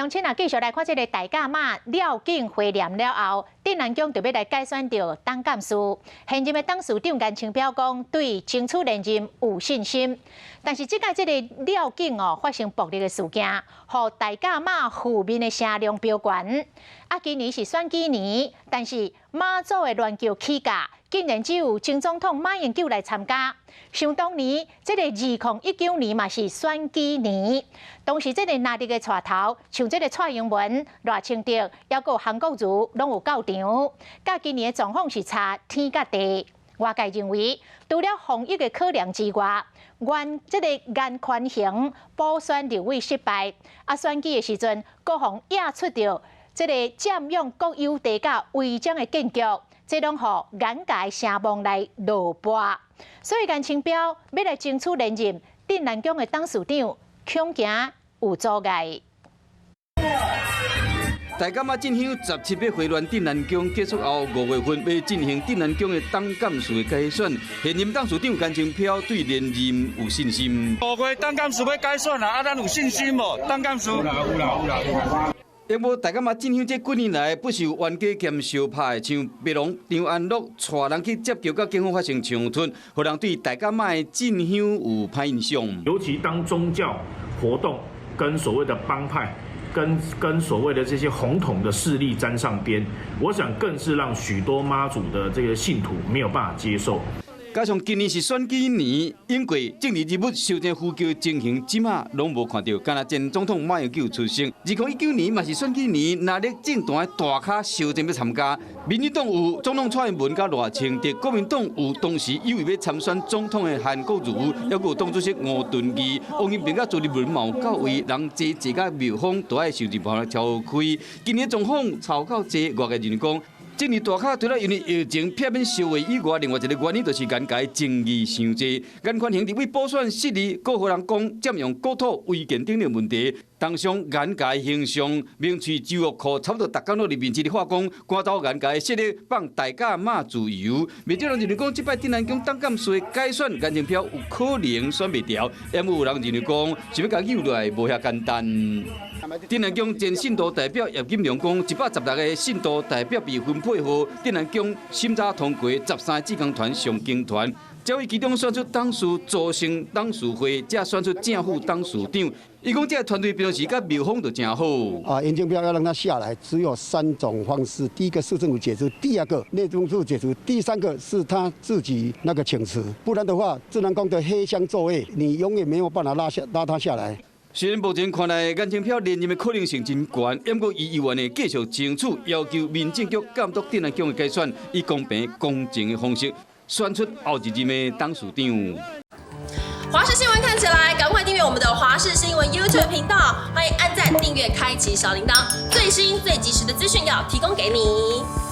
鄉親啊，繼續來看這个大甲媽廖景花蓮了後，鎮瀾宮就欲來改選著董監事。現任的董事長顏清標講，對爭取連任有信心。但是這擺這个廖景哦發生暴力的事件，予大甲媽負面的聲量飆懸。啊，今年是選舉年，但是媽祖的鸞轎起駕，竟然只有前總統馬英九來參加。想當年，這个2019年嘛是選舉年，當時這个藍綠的帶頭，像這个蔡英文、賴清德，抑閣韓國瑜攏有到場。佮今年的狀況是差天佮地。外界認為，除了防疫的考量之外，顏這个顏寬恆補選立委失敗，啊選舉的時陣，閣予惹出著這个佔用國有地佮違章的建築，這攏予顏家的聲望來落敗。所以顏清標欲來爭取連任，鎮瀾宮的董事長恐驚有阻礙。大甲媽進香17欲回鑾鎮瀾宮結束後，5月份欲進行鎮瀾宮的董監事的改選。現任董事長顏清標對連任有信心。5月董監事欲改選啦，啊，咱有信心無？董監事有啦有啦有啦。不過大甲媽進香這幾年來，不是有冤家兼相拍的，像白龍張安樂帶人去接轎，佮警方發生衝突，予人對大甲媽的進香有歹印象。尤其當宗教活動跟所謂的幫派，跟所謂的這些紅統的勢力沾上邊，我想更是讓許多媽祖的這個信徒沒有辦法接受。加上今年是選舉年，因為政治人物相爭呼叫情形，這馬攏無看著。敢若前總統馬英九出席。2019年嘛是選舉年，藍綠政壇的大咖相爭欲參加。民進黨有總統蔡英文佮賴清德，國民黨有當時有意欲參選總統的韓國瑜，抑閣有黨主席吳敦義、王金平佮朱立倫嘛有到位，人濟濟甲廟方都愛想盡辦法調開。今年狀況吵到這，外界認為講，政治大咖除了因為疫情避免相會以外，另外一個原因就是顏家爭議傷濟。顏寬恆立委補選失利，閣予人講佔用國土違建等等問題，當傷顏家形象，名嘴周玉蔻差不多逐工攏佇面前咧話講，趕走顏家勢力，放大甲媽自由。袂少人認為講，這擺鎮瀾宮董監事改選，顏清標有可能選袂牢，也有人認為講，是欲共扭落來無遐簡單。鎮瀾宮前信徒代表葉金良講，116個信徒代表被分配予鎮瀾宮審查通過13個志工團上經團，才會其中選出董事組成董事會，才選出正副董事長。伊講這个團隊平常時佮廟方就誠好。啊，顏清標要讓他下來，只有三種方式：第一個市政府解除，第二個內政部解除，第三個是他自己那個請辭。不然的話，鎮瀾宮的黑箱作業，你永遠沒有辦法拉他下來。雖然目前看來，顏清標連任的可能性真懸，不過伊猶原會繼續爭取，要求民政局監督鎮瀾宮的改選，以公平公正的方式選出後一任的董事長。華視新聞看起來，趕快訂閱我們的華視新聞 YouTube 頻道，歡迎按讚、訂閱、開啟小鈴鐺，最新最及時的資訊要提供給你。